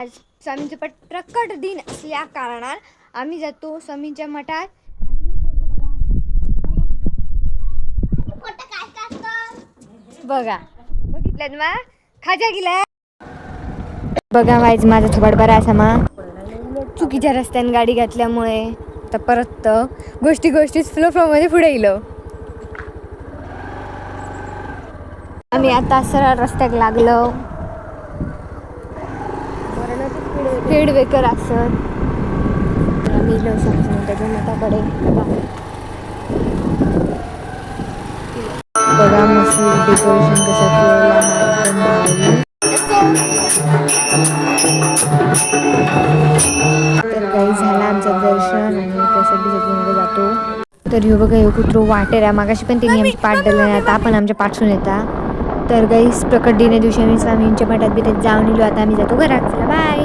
आज स्वामींचं पण प्रकट दिन असल्या कारणात आम्ही जातो स्वामींच्या मठात. आणि ह्यो पोरगं बघा बघा, बघितलं ना खाजा गेला. बघा वाईज, माझा थोबाड बरा असा मा चुकीच्या रस्त्याने गाडी घातल्यामुळे तर परत तर गोष्टी गोष्टीच फ्लो फ्लोमध्ये पुढे गेलो. आम्ही आता सरळ रस्त्याक लागलो. स्पीड ब्रेकर असत. आम्ही इलो त्याच्या मठाकडे. बघा मस्त डेकोरेशन कसं केलेलं आहे, एकदम भारी. तर काही झालं आमचं दर्शन आणि प्रसाद बिसाद घेऊन जातो. तर ह्यो बघा, ह्यो कुत्रो वाटेर आहे. मागाशी पण त्यांनी आमची पाठ डललं नाही, आता आपण आमच्या पाठसून येता. तर गाईस, प्रकट दिना दिवशी आम्ही स्वामींच्या मठात बिठात जाऊन इलो. आता आम्ही जातो घरात. चला, बाय.